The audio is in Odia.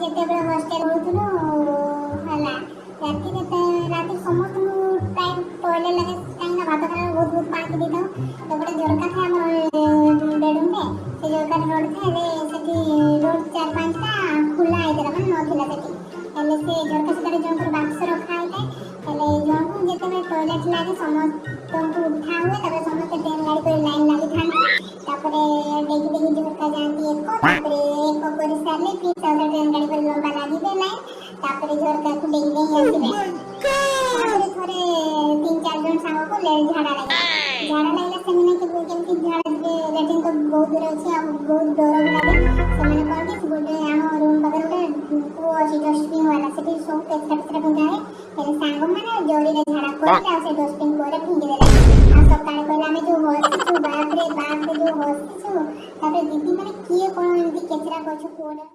ଯେତେବେଳେ ହଷ୍ଟେଲ ରହୁଥିଲୁ ହେଲା, ରାତିରେ ରାତି ସମସ୍ତଙ୍କୁ ପ୍ରାୟ ଟଏଲେଟ୍ ଲାଗେ, କାହିଁକିନା ଭାତ ଖାଇଲା ବହୁତ ବହୁତ ପାଣି ପିଇ ଦେଇଥାଉ। ତ ଗୋଟେ ଝରକା ଥାଏ ଆମର ବେଡ଼ରୁମ୍ରେ, ସେ ଝରକାରେ ରୋଡ଼ ଥାଏ। ହେଲେ ସେଠି ରୋଡ଼ ଚାରି ପାଞ୍ଚଟା ଖୋଲା ହେଇଥିଲା, ମାନେ ନଥିଲା ସେଠି। ହେଲେ ସେ ଝରକା ସେଠାରେ ଜଣଙ୍କର ବାକ୍ସ ରଖା ହେଇଥାଏ। ହେଲେ ଜଣକୁ ଯେତେବେଳେ ଟଏଲେଟ୍ ଲାଗେ, ସମସ୍ତଙ୍କୁ ଉଠା ହୁଏ। ତାପରେ ସମସ୍ତେ ଟ୍ରେନ୍ ଗାଡ଼ି କରି ଲାଇନ୍ ଲାଗିଥାନ୍ତି। ତାପରେ ଡେଗି ଡେଗି ଝରକା ଯାଆନ୍ତି ଏକ, ତାପରେ ଏକ କରିସାରିଲେ ଫିର୍ ଆଉ ଟ୍ରେନ୍ ଗାଡ଼ି କରି ଲମ୍ବା ଲାଗିବେ ଲାଇନ୍, ତାପରେ ଝରକାକୁ ଡେଗି ଡେଗି ଆସିବେ। ତାପରେ ଥରେ ତିନି ଚାରି ଜଣ ସାଙ୍ଗକୁ ଝାଡ଼ା ଲାଗିଲା। ଝାଡ଼ା ଲାଗିଲା, ସେମାନେ କେମିତି ଝାଡ଼ା ଯିବେ? ଲାଟ୍ରିନ୍ ତ ବହୁତ ଦୂର ଅଛି ଆଉ ବହୁତ ଡର ବି ଲାଗେ। ସେମାନେ କଣ କି ଗୋଟେ ଆମ ରୁମ୍ ପାଖରେ ଗୋଟେ କୂଅ ଅଛି ଡଷ୍ଟବିନ୍ ବାଲା, ସେଠି ସବୁ କେଚରା ଫେଚରା ଫିଙ୍ଗା ହୁଏ। ହେଲେ ସାଙ୍ଗମାନେ ଜରିରେ ଝାଡ଼ା କରିଲେ ଆଉ ସେ ଡଷ୍ଟବିନ୍ କୂଅରେ ଫିଙ୍ଗିଦେଲେ। ଆଉ ସକାଳେ କହିଲେ, ଆମେ ଯୋଉ ହସିଛୁ, ବାପରେ ବାପରେ, ଯୋଉ ହସିଛୁ। ତାପରେ ଦିଦି ମାନେ କିଏ କଣ ଏମିତି କେଚରା କରୁଛୁ କୂଅରେ?